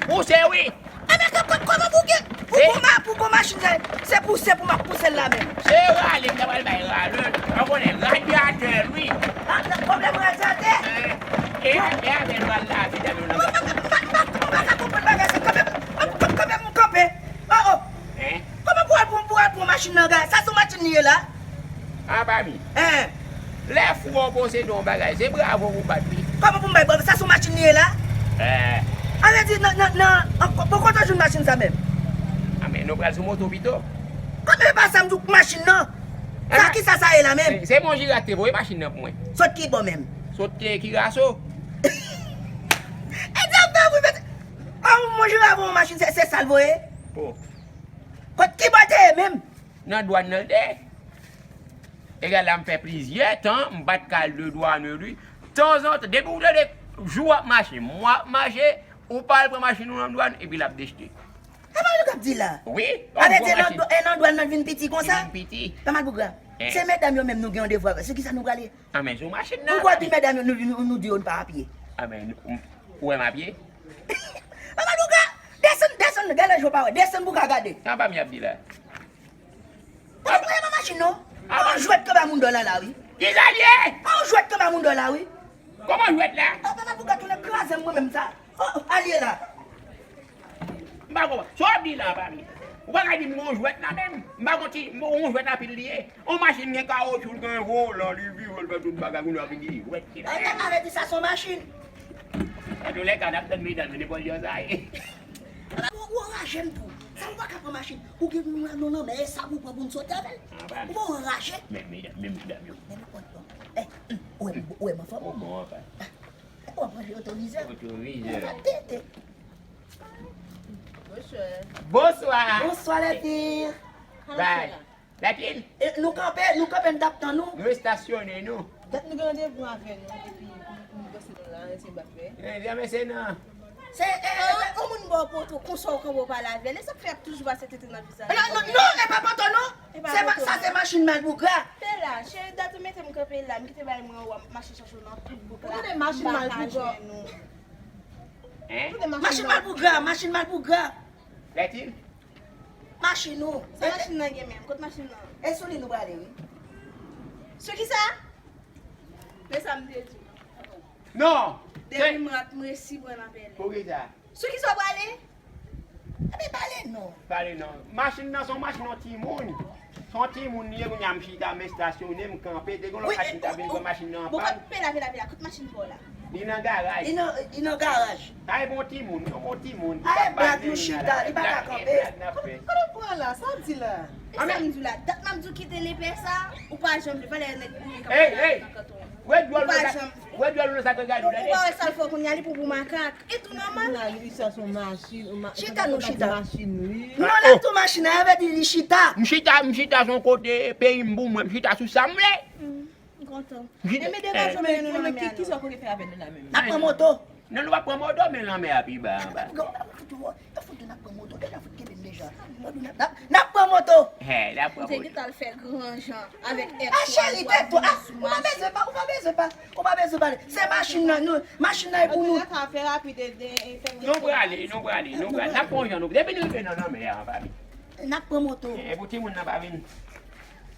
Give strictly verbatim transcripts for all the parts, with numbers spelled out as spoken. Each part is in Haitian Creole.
Pouse wi. Enben, kòman pou gen, pou gon ma-, pou gon machin sa, se pouse pou m ap pouse l la menm. Se rale, m ta pral bay rale. Ou konnen, radyatè l wi. Ah, nan pwoblèm radyatè? E, e avè l pral lave dèmen nan. M pa ka konprann bagay sa, kanpe, kanpe, kanpe. Oh, oh. Kòman pou al pran, pou al pran machin nan gaz? Sa se yon machin li ye la? A, pa mi. Lè fou an posede yon bagay, se bravo pou bat li. Kòman pou m bay bravo? Sa se yon machin li ye la? An vle di, nan, nan, nan, an, bon, kote w jwenn machin sa menm? A, men nou pral sou moto pito. Kòman e pa sa m di w machin nan? Sa ki sa sa ye la menm? Se, se bon Jira te voye machin nan pou mwen. Sot ki bò menm? Sot ki, ki raso? E di ap fè wi, mèt. An, bon Jira voye yon machin, se, se sa l voye? Oh. Kot ki bò te ye menm? Nan dwàn nan l te ye. Egal la, m fè plizyè tan, m pa t ka al de dwàn wi. Tanzantan, depi w tande jou ap mache, mwa ap mache, ou pa al pran machin ou nan dwàn, epi l ap dechete. Sa pa nou k ap di la? Wi. Sa vle di, e nan dwàn nan vin piti konsa? Vin piti. Papa Malpougra, se medam yo menm nou gen yon devwa avè. Sou kisa nou prale? A, men sou machin nan. Ou kwè di medam yo, nou, nou, nou di yo n pa a pye? A, men ou wè m a pye? Papa Malpougra, desann, desann, gade lè jou pa wè. Desann pou w ka gade. Sa pa m y ap di la. Papa Malpougra, e pa machin non. Pa yon jwèt ke ba moun dòla la wi. Kisa l ye? Pa yon jwèt ke ba moun dòla wi. Kòman jwèt la? Oh, Papa Malpougra tounen kraze m mwen menm sa. Oh, oh, al ye la. M pa konprann. Sa w ap di la, pa mi? Ou pa ka di m gon jwèt la menm. M pa konn si m gon jwèt anpil li ye. On machin gen kawotchou, l gen volan, li vire, l fè tout bagay, kounye a vin di jwèt ki la. Ay, avèti sa se on machin. Antouka, n ap tann medam yo nenpòt jan sa ye. Ou, ou anraje m tou. Sa ou pa ka pran machin. Ou gen nou la nan lanmè, e sa pou pran pou n soti avè l. Ou pa anraje? Men medam, men medam yo. Men nou konn pran. Eh, ou wè, ou wè m anfòm? Ou bon, apa. Ou ap manje otovizè? Otovizè. Ou va tete. Bonswa. Bonswa. Bonswa, lèfil. Bay. Lèfil. E, nou kanpe, nou kanpe, n t ap tann ou. Nou estasyone nou. Dat nou gen randevou avè nou, epi nou, nou panse nou la, se bat vè. E, janmen se nan. Se, e, e, e, yon moun ba w poto, konsa w kanpe w pale avè l. E sa k fè y ap toujou pase tete nan vizaj. Non, non, non, e pa poto, non. Se pa, sa se machin Malpougra. Pela, cheri, dat ou mete m kanpe la, m kite bay mwen, w ap mache chèche w nan tout bouk la. Ou tande machin Malpougra? Hein? Machin Malpougra, machin Malpougra. Lètil? Machin ou. Sa machin nan gen menm? Kot machin nan? E sou li nou prale, wi. Sou ki sa? Men sa m te di w. Non. Depi m rat, m resi pran nan pèlen. Pou ki sa? Sou ki sa w prale? Epi pale non. Pale non. Machin nan se yon machin yon timoun. Se yon timoun li ye, kounye a m chita, m estasyone, m kanpe. Te gen lòt machin ta vin pran machin nan anpàn. Bon, pela, pela, pela, kot machin pa w la? Li nan garaj. Li nan, li nan garaj. Sa e bon timoun, yon bon timoun. Ay, blag nou chita, li pa ka kanpe. Kote w pran la? Sa w di la? E sa m di w la, dat m ap di w kite lepè sa, ou pa janm vle, valè nèg boule k ap pale nan kanton. Hey, hey! Ou pa janm vle. Ou pa wè sa l fè w kounye a, li pran pou makak. E tou nòmal. Chita, nou chita. Non, l ap tou machin nan, sa vle di li chita. M chita, m chita sou yon kote, peyi m pou mwen, m chita sou sa m vle. M kontan. Enben degaje w, mennen nou nan lanmè a non. Kisa w konn fè avè nou la menm? N ap pran moto. Non, nou p ap pran moto, men lanmè a pi ba anba. Yo fout yo, n ap pran moto, deja fout kenbe m deja. N ap, n ap, n ap pran moto. He, n ap pran moto. Ou te gentan al fè gran jan avèk èks ou a, ou pa bezwen pa, ou pa bezwen pa, ou pa bezwen pale. Se machin nan, nou, machin nan e pou nou. Nou prale, nou prale, nou prale. N ap pran yon jan nou, depi nou rive nan lanmè a, anba li. N ap pran moto. E pou timoun nan pa vin.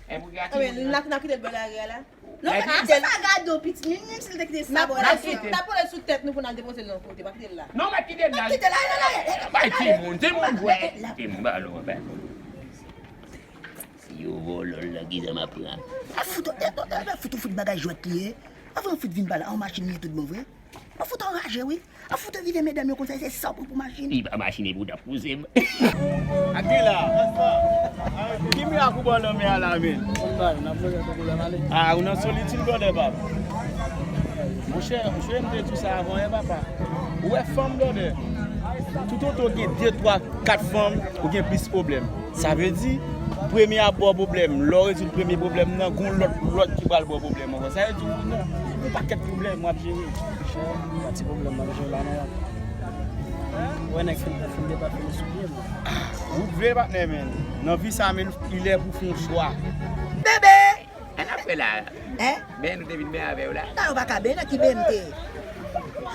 E pou gade timoun nan. N ap, n ap kite l bò lari a la. Non, men se pa gade w pitit, menm, menm si l te kite sa bò la. N ap pran l sou tèt nou pou n al depoze l yon kote, pa kite l la. Non, mèt kite l la. Mèt kite l la, la, la. Bay timoun, timoun jwèt. Timoun, ba non, ba. Si yo vòlò l la, kisa m ap pran? A fout, e, e, e, fout, fout bagay jwèt li ye. Avan fout vin pa la, an machin li ye tout bon vre. An fout anraje wi. An fout vide medam yo konsa, se sa w pran pou machin. Li pa machin epi w t ap pouse m. Akila, ki mirak ou bò lanmè a la menm? A, ou nan solitid blòdè, papa. Monchè, monchè, m te di w sa avan yè, papa. Ou wè fanm blòdè, toutotan w gen de, twa, kat fanm, ou gen plis pwoblèm. Sa vle di, premye a ba w pwoblèm. Lè w rezoud premye pwoblèm nan, gon lòt, lòt ki pral ba w pwoblèm ankò. Sa vle di, ou nan yon pakèt pwoblèm w ap jere. Monchè, pa ti pwoblèm m ap jere la non. Ou wè nèg fin, fin depat fini sou pye m. Ou vle patnè, men. Nan vi sa, men, li lè pou w fè yon chwa. Bebe! Sa n ap fè la? Hein? Ben nou te vin ben avè w la. Sa yo pa ka ben nan ki ben m te ye.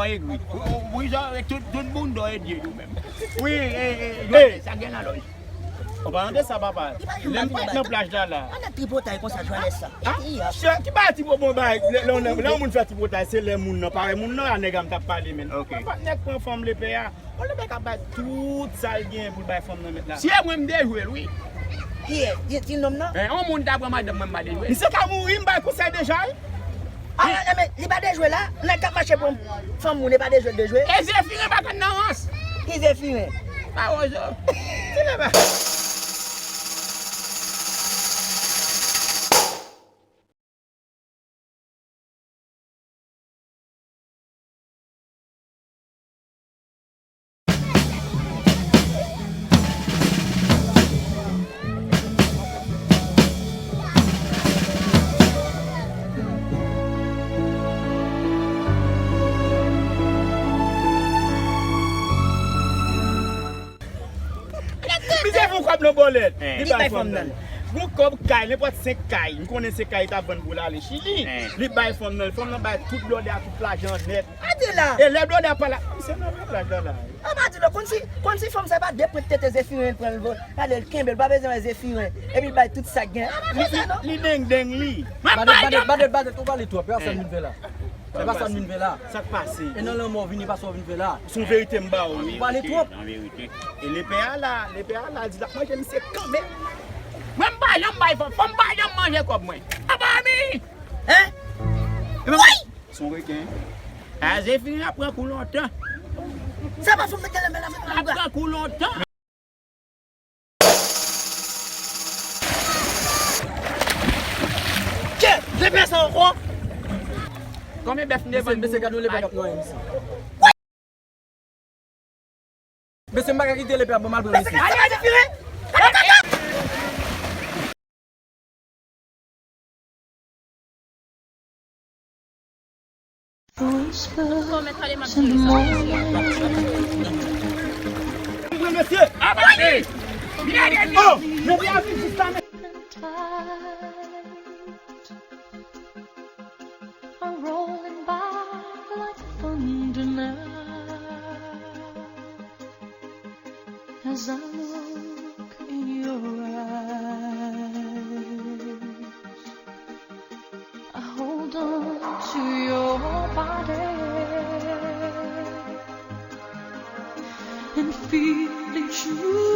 bouda w egri. Wi, jan, tout, tout bouda w egri ou menm. Wi, e, e, Jones, sa gen nan lòj. An palan de sa, papa, lè m pa t nan plaj la, la. Ann tripotay konsa, Jones, sa. Ki bagay tripotay, bon, bagay, lè, lè, lè yon moun fè tripotay, se lè moun nan pa wè moun nan, a nèg a m t ap pale, men. Papa, nèg pran fanm lepè a. Yon lepè ka bay tout sa l genyen pou l bay fanm nan mèt la. Si e mwen, m dejwe l, wi. Kiyès? Di, di nonm nan? Eh, yon moun ta pran madanm mwen, m pa dejwe. Misye ka mouri, m bay konsèy deja, wi. Ah, eh, men, li pa dejwe la. Nèg k ap mache pran fanm moun, e pa dejwe l dejwe. E Zefiren pa konn nan rans. Ki Zefiren? Pa wozo. Ti lè pa. Misye fè yon kòb nan bòlèt. Li bay fanm nan. Gon kòb kay, nenpòt senk kay. M konnen se kay li t ap vann pou l ale Chili. Li bay fanm nan. Fanm nan bay tout blòdè a, tout lajan nèt. Ate la. E lè blòdè a pa la, misye nan plaj la la. A pa di non, konn si, konn si fanm sa pa de pwent tete Zefiren l pran l vo. Gade l kenbe l, pa bezwen wè Zefiren. Epi l bay tout sa k gen. Li, li, li deng deng li. Badèt, badèt, badèt, badèt, ou pale twòp. E pa sa n vin fè la. Se pa sa n vin fè la. Sa k pase? E nan lanmò w vini, pa sa w vin fè la. Se yon verite m ba ou, wi. Ou pale twòp. An verite. E lepè a la, lepè a la, di l ap manje misye kanmenm. Mwen m pa janm bay fanm, fanm pa janm manje kòb mwen. Apa mi! Hein? Wi! Se yon reken. A Zefiren ap pran kou lontan. Sa pa fanm nan gen nan men la, fè l ap pran kou lontan. Kè, lepè sa ankò. Konbyen bèf m te vann? Mesye, gade yon lepè k ap nwaye misye. Mesye, m pa ka kite lepè a ban m al pran mesye. Are rolling by like thunder now. As I look in your eyes, I hold on to your body and feel each move.